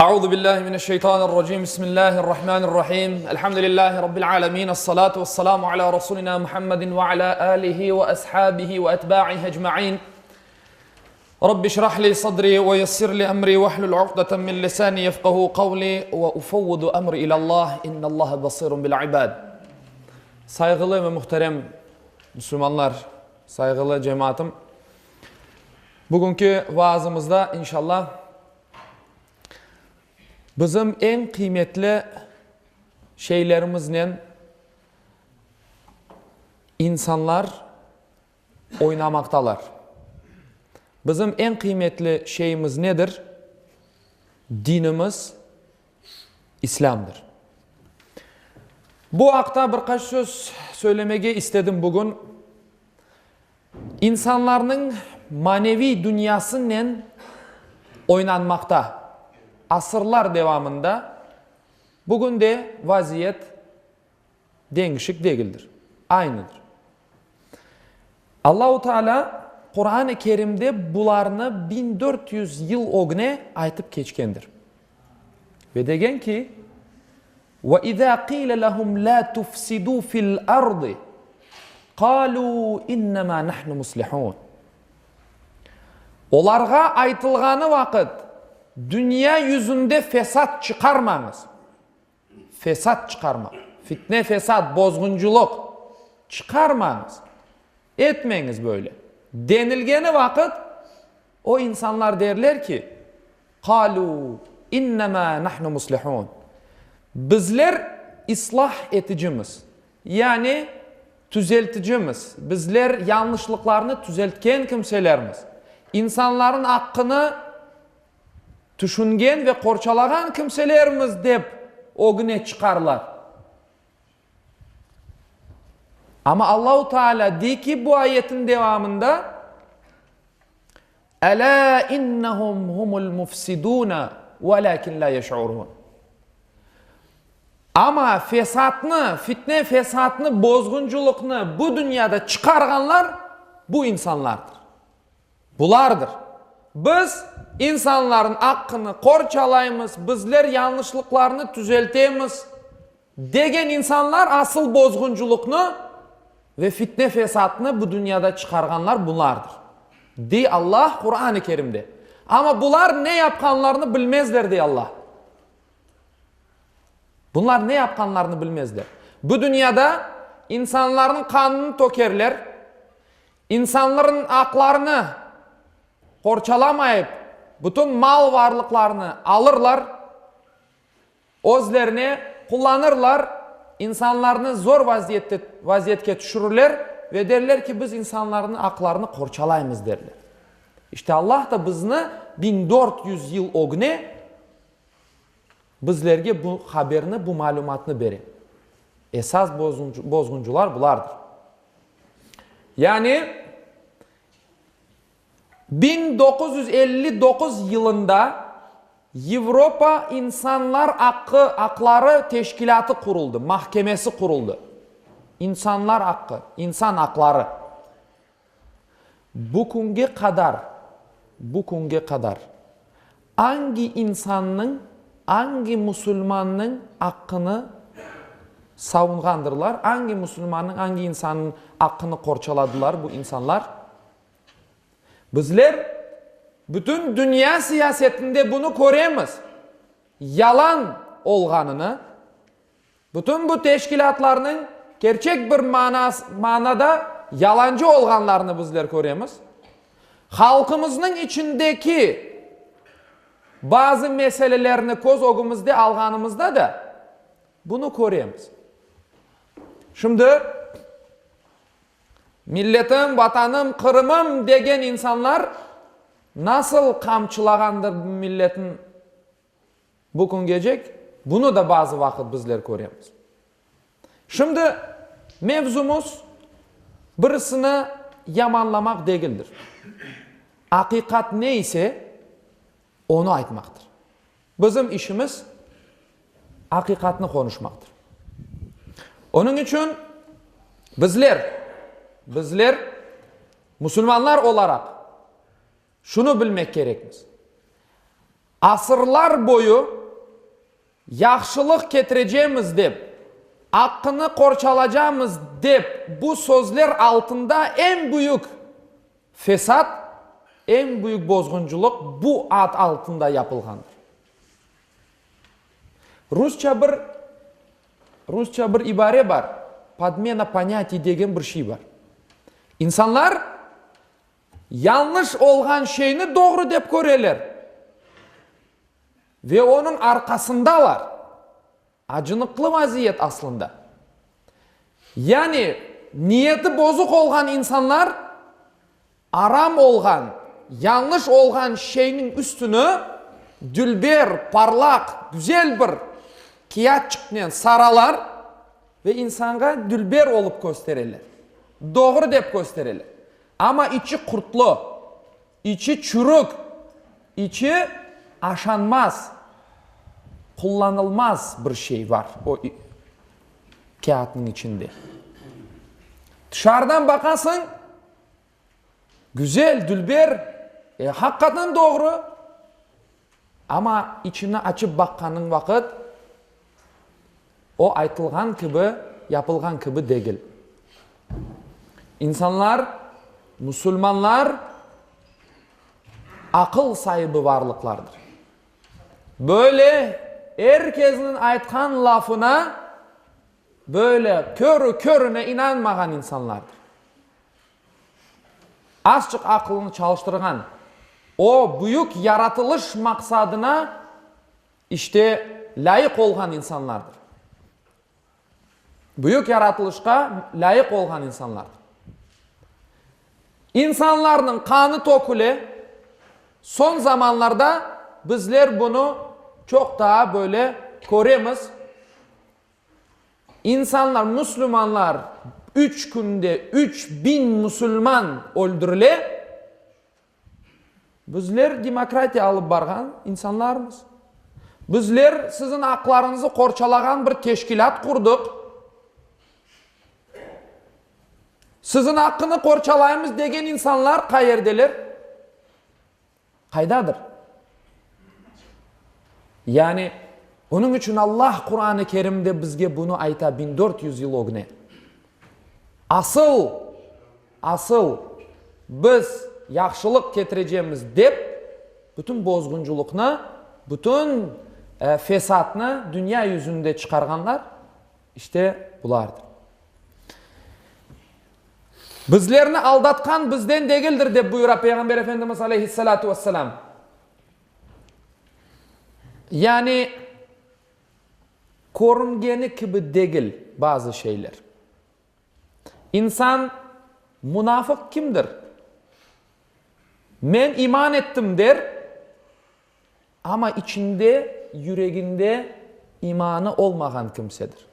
Euzu billahi mineşşeytanirracim. Bismillahirrahmanirrahim. Elhamdülillahi rabbil alamin. Essalatu vesselamu ala rasulina Muhammedin ve ala alihi ve ashabihi ve etba'ihi ecmaîn. Rabbi şrah li sadri ve yessir li emri vehlul uqdeten min lisani yefqahu kavli ve ufevvidu emri ilallah. İnnallaha basirun bil ibad. Sayğılı ve muhterem Müslümanlar, sayğılı cemaatım. Bugünki vaazımızda inşallah bizim eñ qıymetli şeylerimiznen insanlar oynamaqtalar. Bizim eñ qıymetli şeyimiz nedir? Dinimiz, İslâmdır. Bu aqta bir qaç söz söylemege istedim bugün. İnsanlarnıñ maneviy dünyasınen oynanmaqta. Asırlar devamında bugün de vaziyet deñişik degildir, aynıdır. Allahu Teala Quran-ı Kerimde bularnı 1400 yıl ögüne aytıp keçkendir. Ve degen ki, Ve izâ qîle lehum lâ tufsidû fil ardı, qâlû innemâ nahnu muslihûn. Olarğa aytılğanı vaqıt, Dünya yüzünde fesat çıqarmañız. Fesat çıqarmaq, fitne-fesat, bozğuncılıq çıqarmañız, etmeñiz böyle, denilgeni vaqıt, o insanlar derler ki, Qalû innemâ nahnu muslihûn, bizler islah eticimiz, yani tüzelticimiz, bizler yañlışlıqlarnı tüzeltken kimselermiz, insanların aqqını tüşüngen ve qorçalağan kimselermiz dep ögüne çıqarlar. Amma Allahu Teala dey ki bu ayetin devamında, Elâ innehum humul mufsidûne velâkin lâ yeş'urûn. Amma fesatnı, fitne-fesatnı, bozğunculıqnı bu dünyada çıqarğanlar bu insanlardır. Bulardır. Biz insanların aqqını qorçalaymız, bizler yañlışlıqlarnı tüzeltemiz, degen insanlar asıl bozğunculıqnı ve fitne-fesatnı bu dünyada çıqarğanlar bulardır, dey Allah Quran-ı Kerimde. Amma bular ne yapqanlarını bilmezler, dey Allah. Bunlar ne yapqanlarını bilmezler. Bu dünyada insanların qanını tökerler, İnsanlarnıñ aqlarını qorçalamayıp, bütün mal-varlıqlarını alırlar, özlerine qullanırlar, insanlarnı zor vaziyette vaziyetke tüşürirler ve derler ki, biz insanlarnıñ aqlarını qorçalaymız, derler. İşte Allah da bizni 1400 yıl ögüne bizlerge bu haberni, bu malümatnı bere. Esas bozğuncular bulardır. Yani, 1959 yılında Yevropa insanlar aqqı, aqları teşkilâtı quruldı, mahkemesi quruldı. İnsanlar aqqı, insan aqları. Bu künge qadar, bu künge qadar angi insannıñ, angi musulmannıñ aqqını savunğandırlar, angi musulmannıñ, angi insannıñ aqqını qorçaladılar bu insanlar? Bizler bütün dünya siyasetinde bunı köremiz, yalan olğanını, Bütün bu teşkilâtlarnıñ kerçek bir manada yalancı olğanlarını bizler köremiz. Halqımıznıñ içindeki bazı meselelerni köz ögümizde alğanımızda da bunı köremiz. Şimdi milletim, vatanım, Qırımım degen insanlar nasıl qamçılağandır bu milletin Bu küngecek bunı da bazı vaqıt bizler köremiz. Şimdi mevzumız birisini yamanlamaq degildir. Aqiqat ne ise, onı aytmaqtır. Bizim işimiz aqiqatnı qonuşmaqtır. Onıñ içün bizler, bizler musulmanlar olaraq şunı bilmek kerekmiz. Asırlar boyu yahşılıq ketirecemiz dep, aqqını qorçalacamız dep bu sözler altında eñ büyük fesat, eñ büyük bozğuncılıq bu ad altında yapılğandır. Rusça bir Rusça bir ibare bar, podmena ponâtiy degen bir şey bar. İnsanlar Yañlış olğan şeyni doğru dep köreler ve onıñ arqasındalar. Acınıqlı vaziyet aslında. Yani niyeti bozuq olğan insanlar aram olğan, yañlış olğan şeyniñ üstüni dülber, parlaq, güzel bir kiyatçıqnen saralar ve insanğa dülber olıp köstereler, doğru dep köstereler. Amma içi qurtlu, içi çürük, içi aşanmaz, qullanılmaz bir şey var o kâğıtnıñ içinde. Tışarıdan baqasıñ, güzel, dülber, e, haqiqaten doğru, amma içini açıp baqqanıñ vaqıt, O aytılğan kibi, yapılğan kibi degil. İnsanlar, musulmanlar aqıl saibi varlıqlardır. Böyle er kesniñ aytqan lafına böyle körü-körüne inanmağan insanlardır. Azçıq aqılını çalıştırğan, o büyük yaratılış maqsadına İşte, lâyıq olğan insanlardır. Büyük yaratılışqa lâyıq olğan insanlardır. İnsanlarnıñ qanı töküle, soñ zamanlarda bizler bunı çoq daa böyle köremiz. İnsanlar, müslümanlar, üç künde 3000 müsülman öldürile. Bizler demokratiya alıp barğan insanlarmız. Bizler siziñ aqlarıñızı qorçalağan bir teşkilât qurdıq. Siziñ aqqını qorçalaymız degen insanlar qayerdeler? Qaydadır? Yani, onıñ içün Allah Quran-ı Kerimde bizge bunı ayta 1400 yıl ögüne. Asıl Asıl, biz yahşılıq ketirecemiz dep, bütün bozğunculıqnı, bütün fesatnı dünya yüzünde çıqarğanlar, işte, bulardır. Bizlerni aldatqan bizden degildir, dep buyura Peyğamber Efendimiz aleyhissalâtu vesselâm. Yani, körüngeni kibi degil bazı şeyler. İnsan, munafıq kimdir? Men iman ettim der, amma içinde, yüreginde imanı olmağan kimsedir.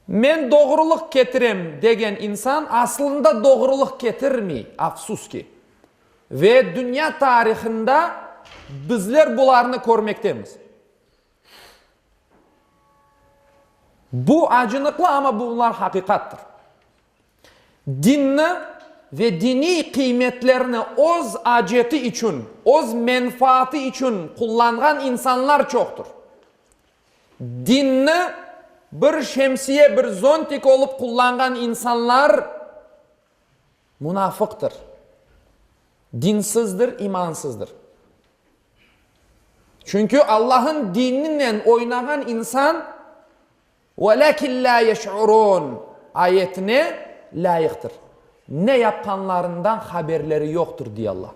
Men doğrulıq ketirem degen insan aslında doğrulıq ketirmey, afsus ki. Ve dünya tarihında bizler bularnı körmektemiz. Bu acınıqlı, amma bunlar haqiqattır. Dinni ve diniy qıymetlerni öz aceti içün, öz menfaatı içün qullanğan insanlar çoqtur. Dinni bir şemsiye, bir zontik olıp qullanğan insanlar munafıqtır, dinsizdir, imansızdır. Çünki Allah'ın dininen oynağan insan وَلَكِنْ لَا يَشْعُرُونَ ayetine lâyıqtır. Ne yapqanlarından haberleri yoqtır, diy Allah.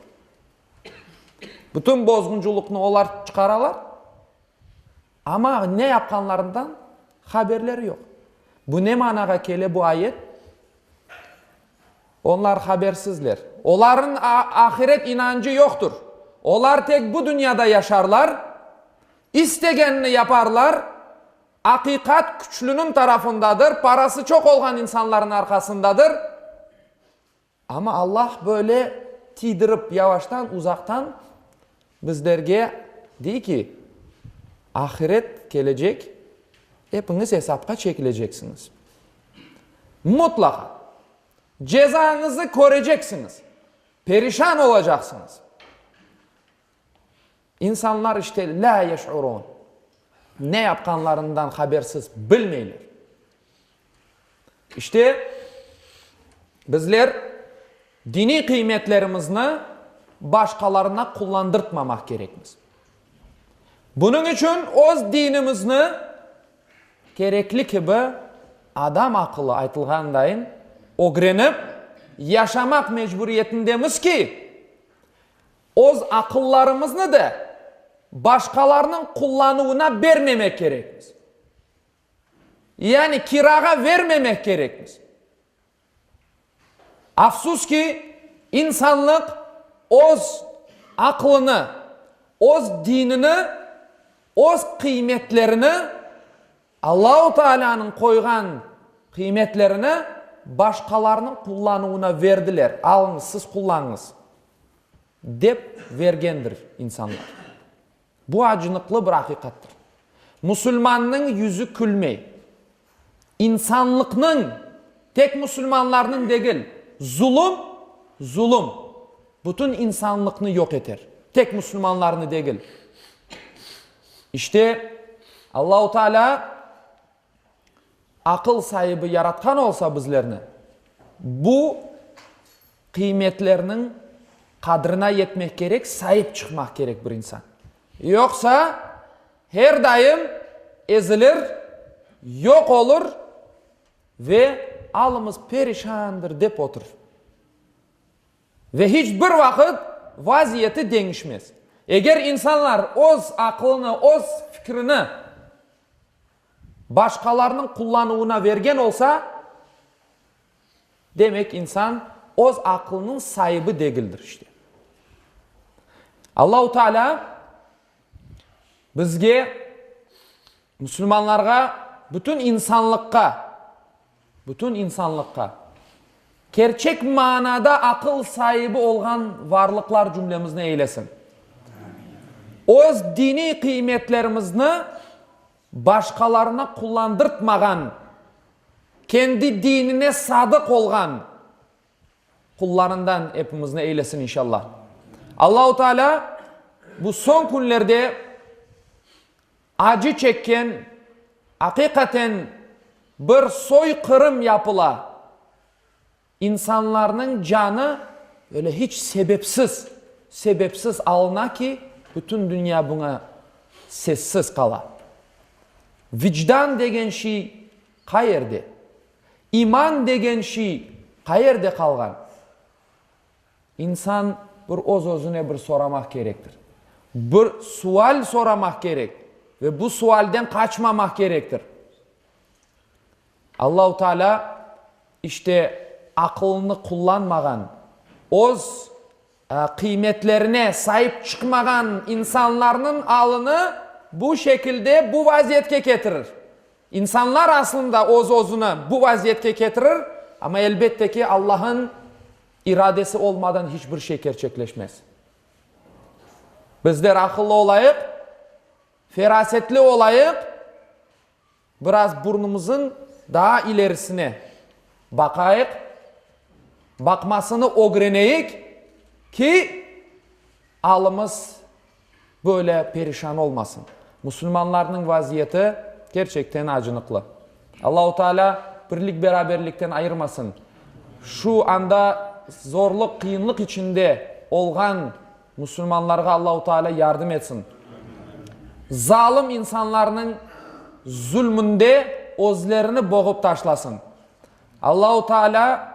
Bütün bozğunculıqnı olar çıqaralar, amma ne yapqanlarından haberleri yoq. Bu ne manağa kele bu ayet? Onlar habersizler. Olarnıñ ahiret inancı yoqtur. Olar tek bu dünyada yaşarlar, istegenini yaparlar, aqiqat küçlüniñ tarafındadır, parası çoq olğan insanlarnıñ arqasındadır. Amma Allah böyle tiydirip yavaştan, uzaqtan bizlerge dey ki, ahiret kelecek, epiñiz esapqa çekileceksiñiz. Mutlaqa. Cezañızı köreceksiñiz. Perişan olacaqsıñız. İnsanlar işte lâ yeş'urûn, ne yapqanlarından habersiz, bilmeyler. İşte, bizler diniy qıymetlerimizni başqalarına qullandırtmamaq kerekmiz. Bunıñ içün öz dinimizni kerekli kibi adam aqılı aytılğandayın ögrenip yaşamaq mecburiyetindemiz ki, öz aqıllarımıznı da başqalarnıñ qullanuvına bermemek kerekmiz. Yani kirağa vermemek kerekmiz. Afsus ki, insanlıq öz aqlını, öz dinini, öz qıymetlerini, Allahu Taalânıñ qoyğan qıymetlerini başqalarınıñ qullanuvına verdiler, alıñız, siz qullanıñız, dep vergendir insanlar. Bu acınıqlı bir aqiqattır. Musulmannıñ yüzü külmey. İnsanlıqnıñ, tek musulmanlarnıñ degil, zulum, zulum, bütün insanlıqnı yoq eter, tek musulmanlarnı degil. İşte, Allahu Teala aqıl saibi yaratqan olsa bizlerni, bu qıymetlerniñ qadrına yetmek kerek, saip çıqmaq kerek bir insan. Yoqsa, her daim ezilir, yoq olur ve alımız perişandır dep oturır. Ve hiç bir vaqıt vaziyeti deñişmez. Eger insanlar öz aqlını, öz fikrini başqalarınıñ qullanuvına vergen olsa, demek insan öz aqlınıñ saibi degildir işte. Allahu Teala bizge, musulmanlarğa, bütün insanlıqqa, bütün insanlıqqa kerçek manada aqıl saibi olğan varlıqlar cümlemizni eylesin. Öz diniy qıymetlerimizni başqalarına qullandırtmağan, kendi dinine sadıq olğan qullarından epimizni eylesin inşallah. Allahu Teala bu soñ künlerde acı çekken, aqiqaten bir soyqırım yapıla, İnsanlarnıñ canı öyle hiç sebepsiz, sebepsiz alına ki, bütün dünya buña sessiz qala. Vicdan degen şiy qayerde? İman degen şiy qayerde qalğan? İnsan bir öz-özüne bir soramaq kerektir. Bir sual soramaq kerek ve bu sualden qaçmamaq kerektir. Allahu Teala işte aqılını qullanmağan, öz qıymetlerine saip çıqmağan insanlarnıñ alını bu şekilde bu vaziyetke ketirir. İnsanlar aslında öz-özüni bu vaziyetke ketirir, amma elbette ki Allah'ın iradesi olmadan hiç bir şey kerçekleşmez. Bizler aqıllı olayıq, ferasetli olayıq. Biraz burnumızıñ daa ilerisine baqayıq, baqmasını ögreneyik ki, alımız böyle perişan olmasın. Musulmanlarnıñ vaziyeti kerçekten acınıqlı. Allahu Teala birlik-beraberlikten ayırmasın. Şu anda zorluq, qıyınlıq içinde olğan Musulmanlarğa Allahu Teala yardım etsin. Zalım insanlarnıñ zulmünde özlerini boğup taşlasın. Allahu Teala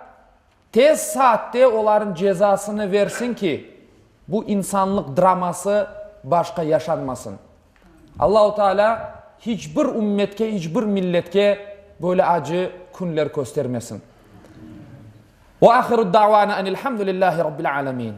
tez saatte olarıñ cezasını versin ki, bu insanlıq draması başqa yaşanmasın. Allahu Teala hiç bir ümmetke, hiç bir milletke böyle acı künler köstermesin. Ve ahiru davana enilhamdülillahi rabbil alemin.